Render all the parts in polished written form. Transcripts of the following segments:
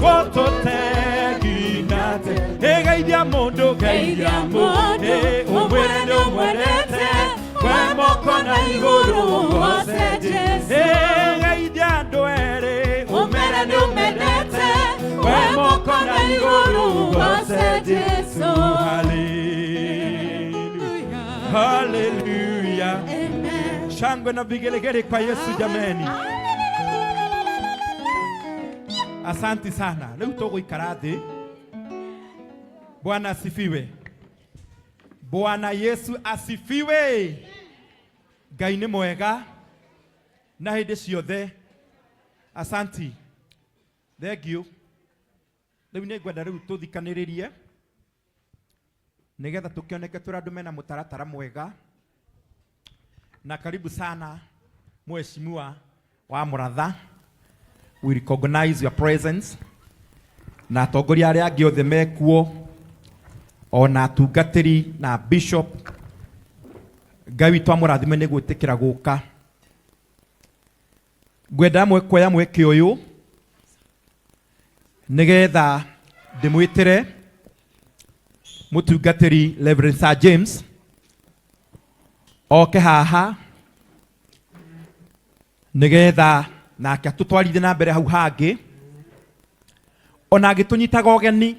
Gũtũteginate. Ĩ geithia mũndũ, geithia mũndũ, ũmwĩre nĩ ũmwendete, we moko na igũrũ ũgoce Jesũ. Ĩ geithia andũ erĩ, ũmere nĩ ũmendete, we moko na igũrũ ũgoce Jesũ. Hallelujah. Hallelujah. Shangwe na vigelegele kwa Yesu jameni. Asanti sana. Rĩu tũgũikara thĩ. Bwana asifiwe. Bwana Yesu asifiwe. Ngai nĩ mwega na hĩndĩ ciothe. Asanti. Thank you. Rĩu nĩ ngwenda rĩu tũthikanĩrĩrie nĩgetha tũkĩoneke tũrĩ andũ mena mũtaratara mwega. Na karibu sana Mheshimiwa wa Mũratha. We recognize your presence na atongoria arĩa angĩ othe mekuo ona atungatĩri na bishop. Ngai witũ amũrathime nĩ gwĩtĩkĩra gũka. Ngwenda mwe kuoya mweke ũyũ nĩgetha ndĩmwĩtĩre mũtungatĩri Reverend Sir James oke haha nĩgetha nake atũtwarithie na mbere hau hangĩ ona angĩtũnyitaga ũgeni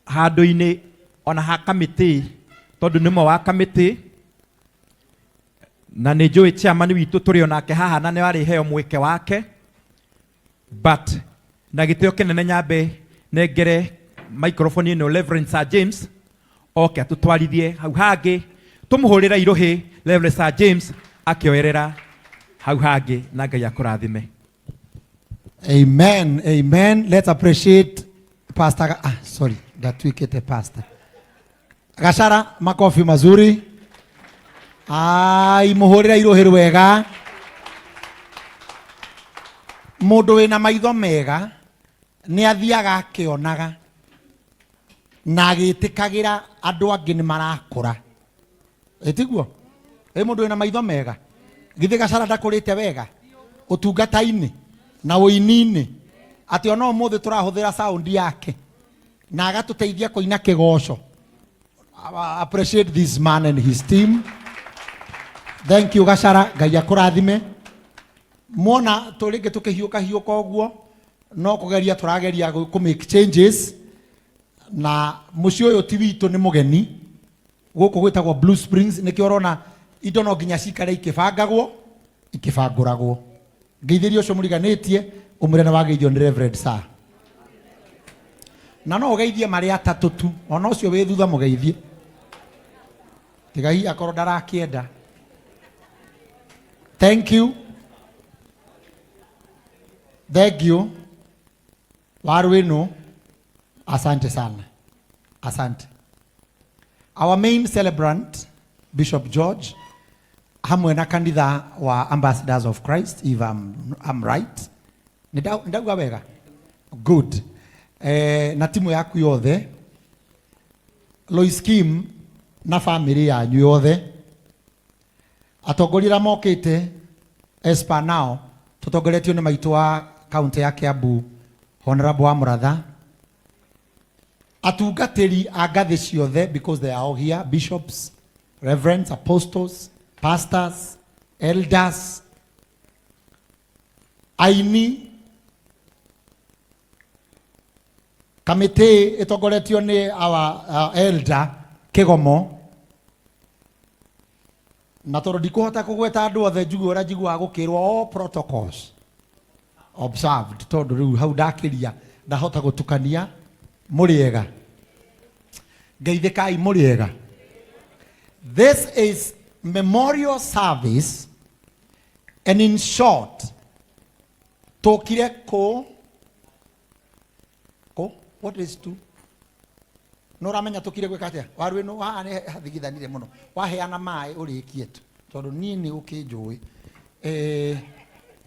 handũ-inĩ ona ha kamĩtĩ tondũ nĩ ũmwe wa kamĩtĩ na nĩ njũĩ chairman witũ tũrĩ onake haha na nĩ arĩheo mweke wake, but na gĩtĩo kĩnene nyambe nengere microphone ĩno Reverend Sir James oke atũtwarithie hau hangĩ, tũmũhũrĩre irũhĩ Reverend Sir James akĩoerera hau hangĩ, na Ngai akũrathime. Amen. Amen. Let's appreciate Pastor. Ah, sorry. Ndatuikite pastor. Gachara, makofi mazuri. Ai, muhurira iruhi rwega. Mundu wina maitho mega ni athiaga akionaga na agĩtĩkagĩra andũ angĩ nĩ marakũra. Ĩtiguo? Ĩ mũndũ wĩna maitho mega githĩ Gachara ndakũrĩte wega ũtungata-inĩ na ũini-inĩ atĩ ona ũmũthĩ tũrahũthĩra sound yake na agatũteithia kũina kĩgoco. I appreciate this man and his team. Thank you Gachara, Ngai akũrathime. Mwona tũrĩngĩ tũkĩhiũka hiũka ũguo no kũgeria tũrageria kũ make changes na mũciĩ ũyũ ti witũ nĩ mũgeni gũkũ gwĩtagwo Blue Springs nĩkĩo ũrona indo no nginya cikare ikĩbangagwo ikĩbangũragwo. Ngeithĩria ũcio mũriganĩtie ũmwĩre nĩ wageithio nĩ Reverend Sir. Na no ũgeithie marĩ atatũ tu, ona ũcio wĩ thutha mũgeithie. Tiga hihi akorwo ndarakĩenda. Thank you. Thank you. Waru ĩno, asante sana. Asante. Our main celebrant, Bishop George, hamwe na kanitha wa Ambassadors of Christ, if I'm right. Nĩ ndauga wega? Good. Na timu yaku yothe, Lois Kim na family yanyu yothe, atongoria arĩa mokĩte as per now, tũtongoretio nĩ maitũ wa kaunti ya Kiambu, Honorable wa Mũratha, atungatĩri a ngathĩ ciothe, because they are all here, bishops, reverends, apostles, pastors, elders, aini, kamĩtĩ ĩtongoretio nĩ our elder Kĩgomo, na tondũ ndikũhota kũgweta andũ othe njugue ũrĩa njiguaga gũkĩrwo all protocols observed, tondũ rĩu hau ndakĩria ndahota gũtukania. Mũrĩega, ngeithĩkai, mũrĩega. This is memorial service, and in short tũkire kũ what is to no ũramenya tũkire gwĩka atĩa waru ĩno haha nĩ hathigithanire mũno waheana maĩ ũrĩkie tu tondũ niĩ nĩ ũkĩnjũĩ.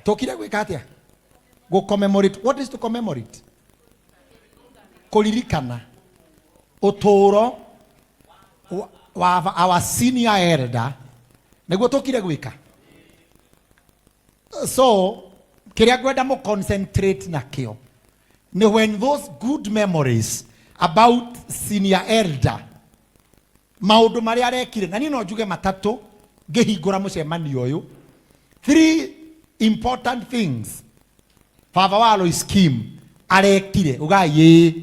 Tũkire gwĩka atĩa? Gũ commemorate. What is to commemorate? Kũririkana ũtũũro wa our senior elder nĩguo tũkire gwĩka. So Kĩrĩa ngwenda mũ concentrate nakĩo nĩ when those good memories about senior elder, maũndũ marĩa arekire, na niĩ no njuge matatũ ngĩhingũra mũcemanio ũyũ. Three important things baba wa Lois Kim arekire. Ugai ĩĩ.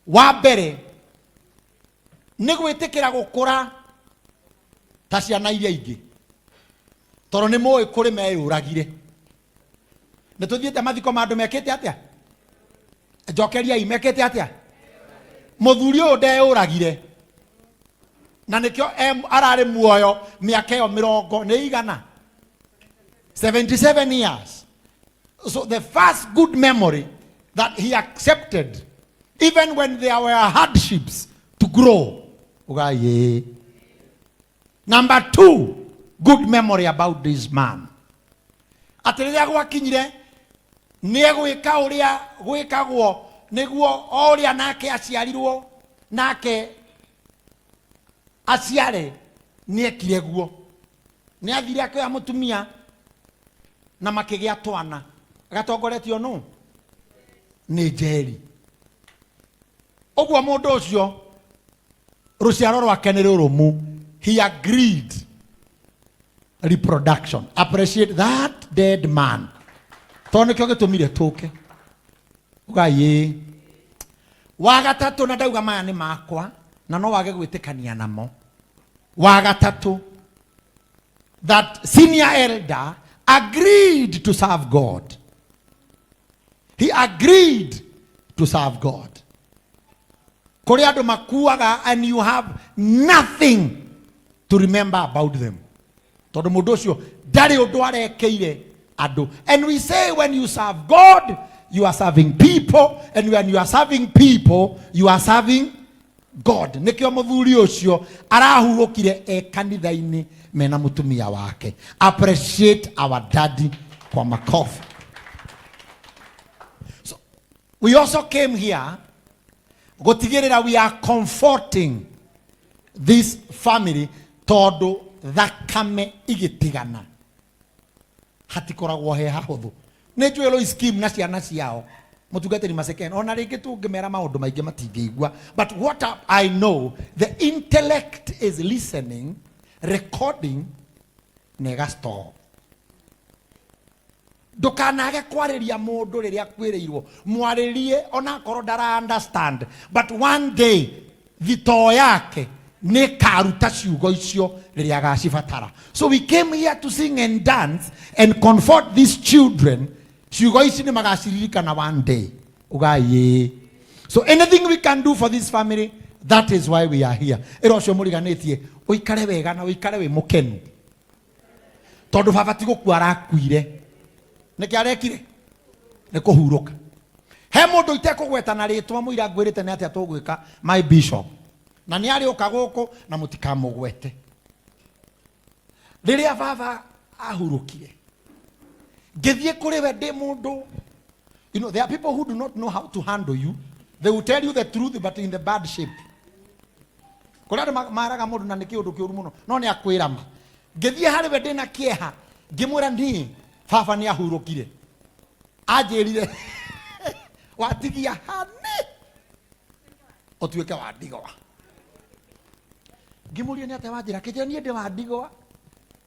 Wa mbere nĩ gwĩtĩkĩra gũkũra ta ciana iria ingĩ, tondũ nĩ mũĩ kũrĩ meyũragire. Nĩ tũthiĩte mathiko ma andũ mekĩte atĩa? Njokeriai, mekĩte atĩa? Mũthuri ũyũ ndeyũragire, na nĩkĩo ararĩ muoyo mĩaka ĩyo mĩrongo nĩ igana, 77 years. So the first good memory, that he accepted even when there were hardships to grow. Ugai ĩĩ. Number two good memory about this man, atĩ rĩrĩa gwakinyire nĩ egwĩka ũrĩa gwĩkagwo nĩguo o ũrĩa nake aciarirwo nake aciare, nĩ ekire guo. Nĩ athire akĩoya mũtumia na makĩgĩa twana gatongoretio nũ? Nĩ Njeri. Ũguo mũndũ ũcio rũciaro rwake nĩ rũrũmu. He agreed reproduction. Appreciate that dead man, tondũ nĩkĩo gĩtũmire tũke. Ugai ĩĩ. Wa gatatũ, na ndauga maya nĩ makwa na no wage gwĩtĩkania namo, wa gatatũ, that senior elder agreed to serve God. He agreed to serve God. Kũrĩ andũ makuaga and you have nothing to remember about them, tondũ mũndũ ũcio ndarĩ ũndũ arekeire andũ. And we say, when you serve God, you are serving people, and when you are serving people, you are serving God. Nĩkĩo mũthuri ũcio arahurũkire e kanitha-inĩ mena mũtumia wake. Appreciate our daddy kwa makofi. So we also came here gũtigĩrĩra we are comforting this family, tondũ thakame igĩtigana hatikoragwo he hahũthũ. Nĩ njũĩ Lois Kim na ciana ciao, mũtungatĩri Maseken, ona rĩngĩ tũngĩmera maũndũ maingĩ matingĩigua, but what I know, the intellect is listening, recording na ĩgastore. Ndũkanage kwarĩria mũndũ rĩrĩa akwĩrĩirwo. Mwarĩrie onakorwo ndara understand, but one day thitoo yake nĩ karuta ciugo icio rĩrĩa agacibatara. So we came here to sing and dance and comfort these children. Ciugo ici nĩ magaciririkana one day. Ugai ĩĩ. So anything we can do for this family, that is why we are here. Ĩra ũcio mũriganĩtie ũikare wega na ũikare wĩ mũkenu, tondũ baba ti gũkua arakuire. Nĩkĩ arekire? Nĩ kũhurũka. He mũndũ itekũgweta na rĩtwa mũira ngwĩrĩte nĩ atĩa tũgwĩka, my bishop, na nĩ arĩũka gũkũ na mũtikamũgwete. Rĩrĩa baba ahurũkire, ngĩthiĩ kũrĩ we ndĩ mũndũ. There are people who do not know how to handle you. They will tell you the truth, but in the bad shape. Kũrĩ andũ maraga mũndũ na nĩ kĩũndũ kĩũru mũno, no nĩ akwĩra ma. Ngĩthiĩ harĩ we ndĩna kĩeha, ngĩmwĩra niĩ baba nĩ ahurũkire. Anjĩrire, "Watigia hani ũtuĩke wa ndigwa?" Ngĩmũria, "Nĩ atĩa wanjĩra?" Kĩnjĩra, "Niĩ ndĩ wa ndigwa,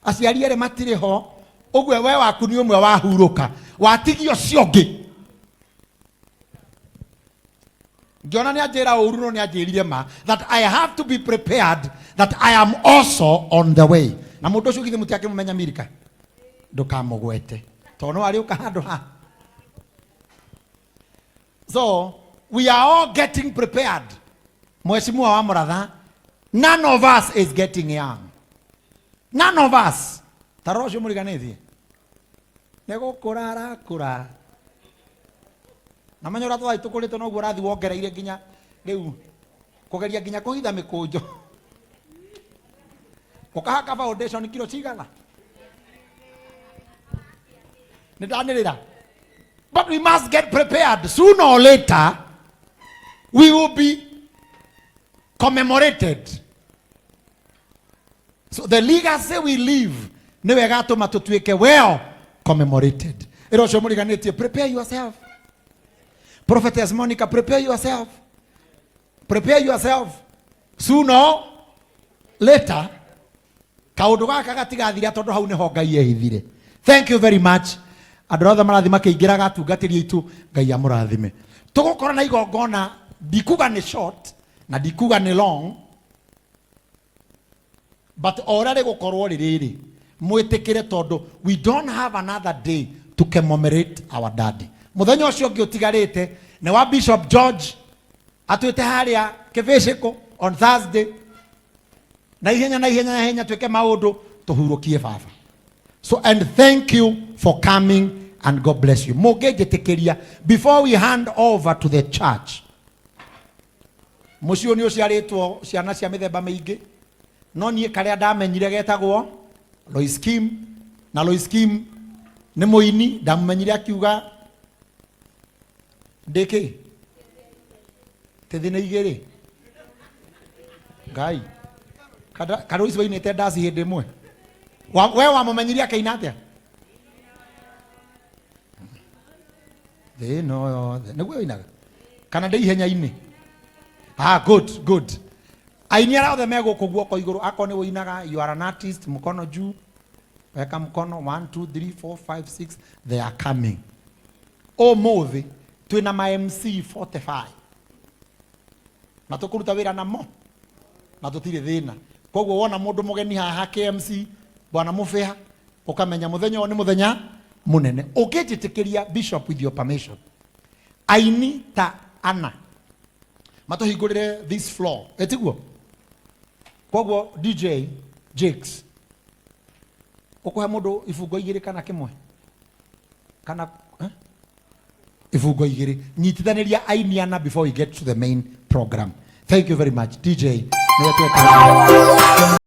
aciari erĩ matirĩ ho. Ũguo we waku nĩ ũmwe wahurũka, watigia ũcio ũngĩ." Ngĩona nĩ anjĩra ũru, no nĩ anjĩrire ma, that I have to be prepared, that I am also on the way. Na mũndũ ũcio githĩ mũtiakĩmũmenya Mirika? Ndũkamũgwete tondũ no arĩũka handũ ha. So we are all getting prepared. Mheshimiwa wa Mũratha, none of us is getting young, none of us. Ta rora ũcio mũriganĩtie, nĩ gũkũra arakũra, na menya ũrĩa twathiĩ tũkũrĩte noguo ũrathiĩ wongereire, nginya rĩu kũgeria nginya kũhitha mĩkũnjo, ũkahaka foundation kilo cigana. Nĩ ndanĩrĩra, but we must get prepared. Sooner or later we will be commemorated. So the legacy we leave, nĩ wega atũma tũtuĩke well Commemorated. Ĩra ũcio mũriganĩtie, prepare yourself. Prophetess Monica, prepare yourself. Prepare yourself. Sooner or later, kaũndũ gaka gatigathira tondũ hau nĩho Ngai ehithire. Thank you very much. Andũ othe marathiĩ makĩingĩraga atungatĩri aitũ, Ngai amũrathime. Tũgũkorwo na igongona, ndikuga nĩ short na ndikuga nĩ long, but o ũrĩa rĩgũkorwo rĩrĩrĩ, mwĩtĩkĩre tondũ we don't have another day to commemorate our daddy. Mũthenya ũcio ũngĩ ũtigarĩte nĩ wa Bishop George atwĩte harĩa Kĩbĩcĩkũ on Thursday, na ihenya na ihenya na ihenya twĩke maũndũ tũhurũkie baba. So and thank you for coming and God bless you. Mũngĩnjĩtĩkĩria, before we hand over to the church, mũciĩ ũyũ nĩ ũciarĩtwo ciana cia mĩthemba mĩingĩ, no niĩ karĩa ndamenyire getagwo Lois Kim, na Lois Kim nĩ mũini, ndamũmenyire akiuga ndĩkĩ tĩthĩ nĩ igĩrĩ Ngai Karũici wainĩte ndaci hĩndĩ ĩmwe. We wamũmenyirie akĩina atĩa? Thĩ ĩno yothe nĩguo ĩinaga kana ndĩ ihenya-inĩ? Ah, good good. Aini arĩa othe me gũkũ guoko igũrũ, akorwo nĩ ũinaga, you are an artist, mkono juu, weka mkono 1 2 3 4 5 6, they are coming. Ũmũthĩ twĩna ma MC 45 na tũkũruta wĩra namo na tũtirĩ thĩna. Koguo wona mũndũ mũgeni haha KMC bwana Mũbĩa, ũkamenya mũthenya ũyũ nĩ mũthenya mũnene. Ũngĩnjĩtĩkĩria, Bishop, with your permission, aini ta ana matũhingũrĩre this floor, ĩtiguo? Koguo DJ Jakes, ũkũhe mũndũ ibungo igĩrĩ kana kĩmwe kana eh? Ibungo igĩrĩ. Nyitithanĩria aini ana before we get to the main program. Thank you very much, DJ. Nĩwe tweterera.